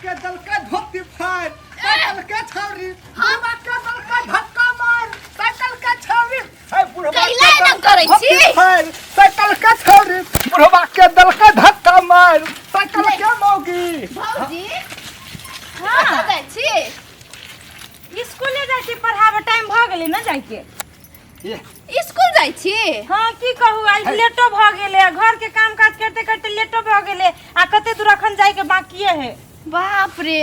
के दलका धोती फाड़, साइकिल के छौरी। बुढ़वा के दलका धक्का मार, साइकिल के छौरी। हे बुढ़वा के कैला एना दलका करै धोती छी? फाड़, साइकिल के छौरी। बुढ़वा के दलका धक्का मार, साइकिल के मौगी। भौजी, कतऽ जाइ छी? स्कूले जाइ छी पढ़ाबे, टाइम भऽ गेलै ने जाइके। स्कूल जाइ छी? हाँ, की कहू, आइ लेटो भऽ गेलै आ घर के काम काज करते करते लेटो भऽ गेलै आ कते दूर अखन जाइके बाकिए है। बाप रे,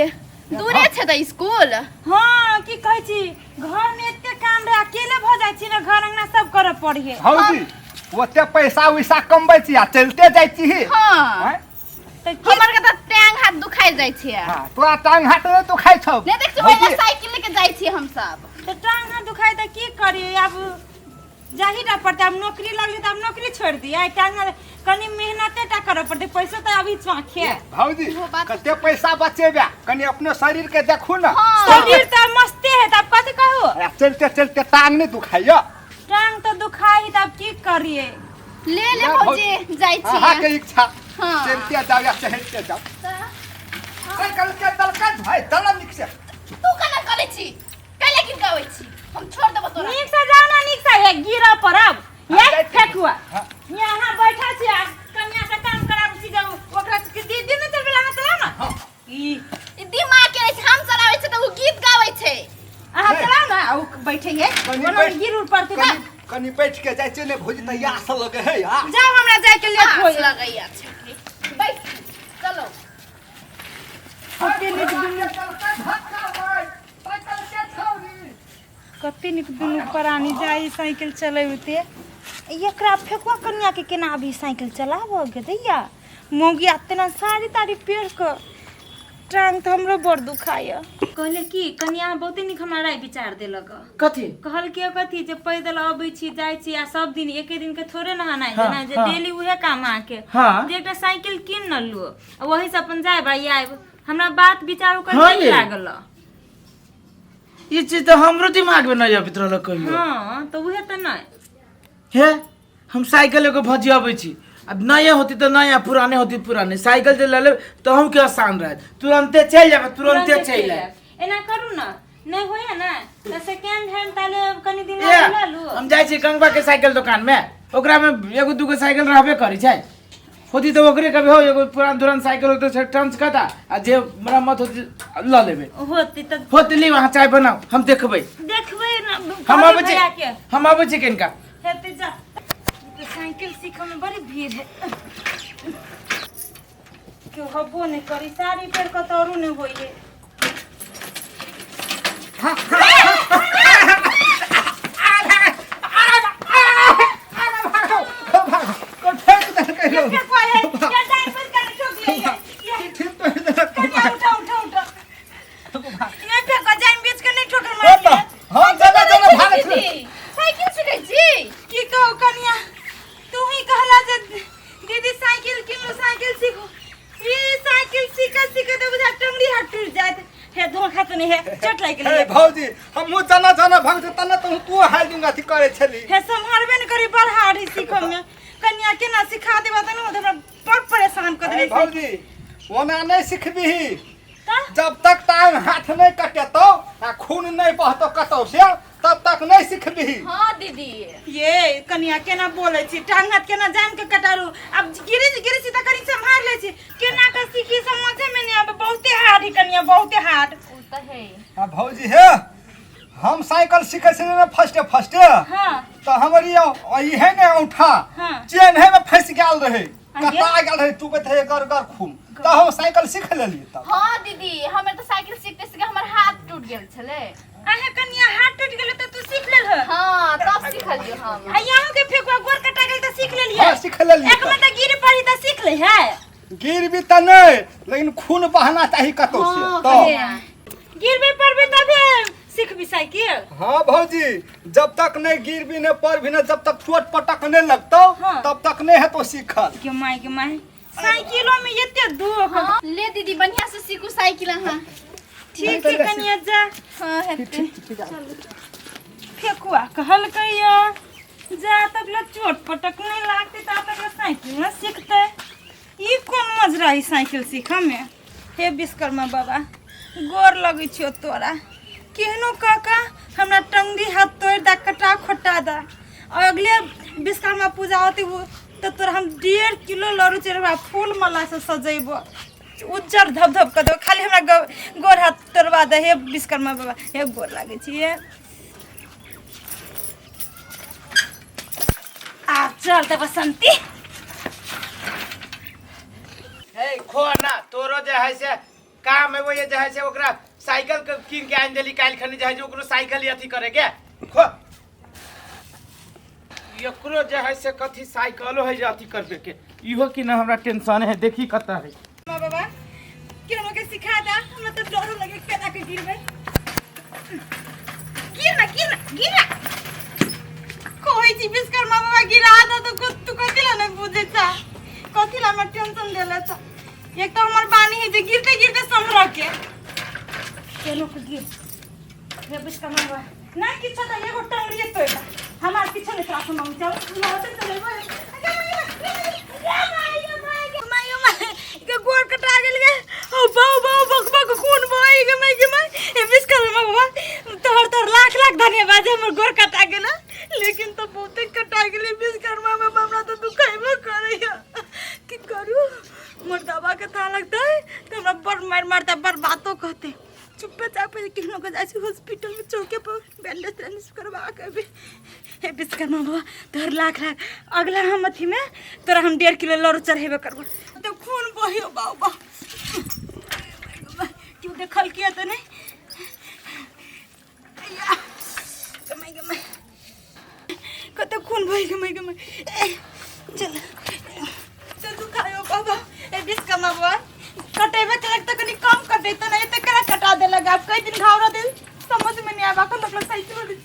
दूरे छै तऽ स्कूल। हाँ, की कहै छी, घर में एते काम रहे, अकेले भऽ जाइ छी ने, घर अंगना सब करऽ पड़े है। भौजी, ओते पैसा उैसा कमबै छी आ चलते जाइ छी। हाँ। आँय? तऽ की हमर के तऽ टांग हाथ दुखाइ जाइ छै। हाँ, तोरा टांग हाथ नहि दुखाइ छौ। नहि देख छी, भौजी, पहिले साइकिल लेके जाइ छियै हमसब। तऽ टांग हाथ दुखाइ तऽ की करियै, आब जाही टा पड़तै। आब नौकरी लगलै तऽ आब नौकरी छोड़ि दियै? आइ टांग हाथ कनि मेहनते टा करऽ पड़तै, पैसो तऽ अभी चाखे। भौजी, इहो बात। कते पैसा बचेबे? कनि अपने शरीर के देखू ने। हाँ। शरीर तऽ मस्ते है, तऽ आब कथी कहू? आ चलते चलते टांग नहि दुखाइया? टांग तऽ दुखाइ, तऽ आब की करियै? ले ले भौजी, जाइ छी। अहाँके इच्छा। हाँ। चलते जाउ या चढ़ते जाउ। साइकिल के दलका भाई दला निक से। तू केना करै छी? कैले किन के अबै छी? हम छोड़ देबो तोरा। नीक से जाओ ना, नीक से। हे, गिरऽ पड़ब ये। जाइ छी। फेकुआ। हाँ। यहाँ बैठल छी आ कन्या से काम कराबै छी, जब ओकरा के दीदी नहि चलबै, अहाँ चलाउ ने। हाँ। ई ई दिमाग के रहै छै, हम चलाबै छै तऽ ओ गीत गाबै छै। अहाँ चलाउ ने आ ओ बैठे है। कनि ओना बैठ- गिर उड़ पड़तै ना। कनि कनि बैठ के जाइ छियै ने भौजी, तऽ यास लगे है आ। जाओ, हमरा जाय के लेट आस होय। लगैया छै। बैठ, चलो। कते नीक दुनू, कते नीक दुनू प्राणी जाइ साइकिल चलेबते। एकरा फेकुआ कन्या के केना अभी साइकिल चलाबऽ गे दैया? मौगी तेना साड़ी ताड़ी पेर कऽ टांग तऽ हमरो बड़ दुखाइया। कहले कि कन्या बहुते नीक हमरा राय विचार देलक। कथी? कहलकै कथी जे पैदल अबै छी जाइ छी आ सब दिन एके दिन के थोड़े नहानाइ जेना जे डेली उहे काम अहाँके जे एकटा साइकिल कीन न लू आ वही से अपन जायब आ आयब। हमरा बात विचार ओकर नीक लागल। ई चीज तऽ हमरो दिमाग में नहीं अबैत रहल कहियो। हाँ, तऽ उहे तऽ नहि। हे, हम साइकिल एगो भजी अबै छी। अब नया होती तऽ नया, पुराने होती पुराने। साइकिल जे लऽ लेब तऽ अहूँके आसान रहत, तुरन्ते चलि जायब, तुरन्ते चलि आयब। एना करू ने, नहि होइए ने तऽ सेकेंड हैंड ताले कनि दिन ए, लऽ लू। हम जाइ छी गंगबा के साइकिल दोकान में, ओकरा में एगो दूगो साइकिल रहबे करै छै। होती तऽ ओकरे कभी हो एगो पुरान धुरान साइकिल होते से टंच कता आ जे मरम्मत होती लऽ लेबै। होती तऽ होती। ली, अहाँ चाय बनाउ, हम देखबै। देखबै ने। हम कहबै अबै छी। भैया के। हम अबै छी कनिका। हेतै, जा। ई तऽ साइकिल सीखऽ में बड़ी भीड़ है, केओ हबो नहि करी। साड़ी पहिर कऽ तऽ औरो नहि होइए। के कोई है के टाइम पर कर ठोक ले ये। कनिया, उठा उठा उठा। ये फेंको, जाइन बीच के नहीं ठोकर मार। हम जना जना भागत। दीदी, साइकिल सीखै छी? की कहू कनिया, तू ही कहला जे दीदी साइकिल किनू, साइकिल सीखू। ई साइकिल सीख सीख तऽ बुझा टंगड़ी हाथ टूट जात हे। धोखा तऽ नहीं है, चोट लागि गेलै। हे भौजी, हमहूँ जना जना भागत तना तू तू हाइडिंग अथी करे छली। हे, सम्हारबे ने करी, बड़ हार्ड है सीखऽ में। कनिया, केना सिखा देबा तऽ ने, हमरा बड़ परेशान कऽ हे देले। भौजी, ओना नहीं सिखबिही। तऽ? जब तक टांग हाथ नहीं कटेतौ आ खून नहीं बहतौ कतौ से, तब तक नहीं सिखबिही। हाँ दीदी। ये कनिया, केना बोलै छी? टांग हाथ केना जाम के कटारू? अब गिरी गिरी छी तऽ कनि सम्हार लै छी। केना के सीखी, समझे में नहीं आबे। बहुते हार्ड है कनिया, बहुते हार्ड। ओ तऽ है। आ भौजी, हे हम साइकिल सीखे छलियै ने फर्स्टे फर्स्टे, तऽ हमर ई इहे ने औंठा चेन है में फंसि गेल रहे, कटा गेल रहे, चुबैत रहे गर गर खून। तऽ हम साइकिल सीख लेलियै तब। हाँ दीदी, हमर तऽ साइकिल सीखते सीखते हमर हाथ टूट गेल छलै। अहे कनिया, हाथ टूट गेलै तऽ तू सीख लेल? हाँ, तब सिखलियै हम। आ यहाँ के फेकुआ गोर कटा गेल तऽ सीख लेलियै? हाँ, सीख लेलियै। एक मिनट, गिर पड़ी तऽ सीख ले है? गिर भी तऽ नहि, लेकिन खून बहना चाही कतौ से। हाँ, तऽ कनिया। गिरबे पड़बे तबे सीखबी साइकिल? हाँ भौजी, जब तक नहीं गिर भी नहीं पड़ भी नहीं, जब तक चोट पटक नहीं लगतो, तब तक नहीं है तो सीखल। के माय के माय, साइकिलो में एते दुख। हाँ, ले दीदी, बढ़िया से सीखू साइकिल अहाँ। ठीक छै कनिया, जा। हाँ, हेतै। फेकुआ कहलकै या जा तक ले चोट पटक नहीं लागतै ता तक ले साइकिल न सीखतै। ई कोन मजरा ई साइकिल सीखऽ में? हे विश्वकर्मा बाबा, गोर लगै छियौ तोरा। केहनो काका हमरा टंगरी हाथ तोड़ि दा, कटा खोटा दा, और अगले विश्वकर्मा पूजा होती वो तो तोरा हम 1.5 किलो लड़ू चढ़बा, फूल माला से सजेबो, उज्जर धप धप कर देबो, खाली हमरा गोर हाथ तोड़वा दे। हे विश्वकर्मा बाबा, हे गोर लागै छी। आब चल तऽ बसंती। हे खो ना, तोरो जे है से काम है वो ये जे है से ओकरा साइकिल के कीन के आनि देली काल्हि खनी, जे है से ओकरो साइकिल ही अथी करे के खो। एकरो जे है से कथी साइकिलो है जे अथी करबे के, इहो कि ना हमरा टेंशन है, देखी कत है। माँ बाबा केनो के सिखा दा, हमरा तो डर लगे केना के गिरबे। गिर ना, गिर ना, गिर ना। कहै छी विश्वकर्मा बाबा गिरा दा तो तू कथी ला नहीं बुझे छा, कथी ला हमरा टेंशन देले छा। एक तो हमर बानी है जे गिरते गिरते समर के केनो के गिर। हे विश्वकर्मा बाबा ना किछो त एगो टंगड़ी तोड़ दा, हमार किछो नहीं त्रास मांग। चल लौटे चलेबो। के गोर कटा गेल गे, ओ बाउ बाउ बक बक खून बहि गे my गे my. हे विश्वकर्मा बाबा, तोहर तोहर लाख लाख धन्यवाद, हमर गोर कटा गेल, लेकिन तो बहुते कटा गेलै। विश्वकर्मा बाबा हमरा तो दुखाइबो करैया, की करू? मोर दवा के था लगतै तऽ हमरा बड़ मारि मारतै, बड़ बातो कहतै। चुप्पे चापे केहनो के जाइ छी हॉस्पिटल में, चौके पर बैंडेज तैंडेज करवा के अबे। हे विश्वकर्मा बाबा, तोहर लाख लाख, अगला हम अथी में तोरा हम 1.5 किलो लड़ू चढ़ेबे करबो। तो खून बहियो बाबा, क्यों देखल किया तऽ नहीं। कमाई कमाई कते खून बहि गमाई गमाई। चल चल दुखायो बाबा। ए विश्वकर्मा बाबा, कटेबे केलक तऽ कनि कम कटेतै, नहि तऽ केना कटा देलक? आब कई दिन घाव रहतै, समझ में नहीं आबा। अखन तक साइकिल।